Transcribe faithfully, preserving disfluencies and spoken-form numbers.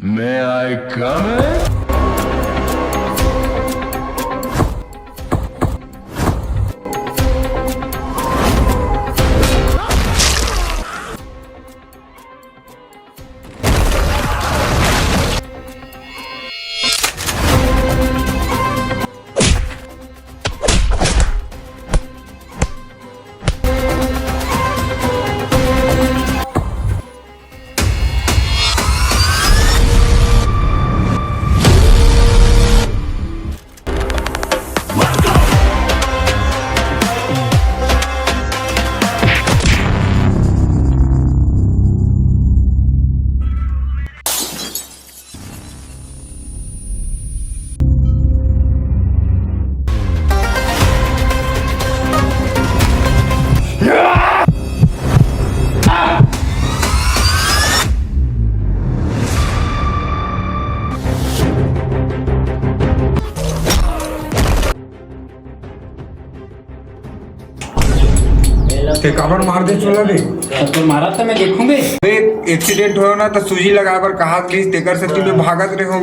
May I come in? ते काबर मार दे चूल्हा बे? तब तो मारा था, मैं देखूंगे। बे, एक्सीडेंट होय ना, तो सूजी लगाए बर कहात रहिस, तेकर सेती मैं भागत रहे हूँ।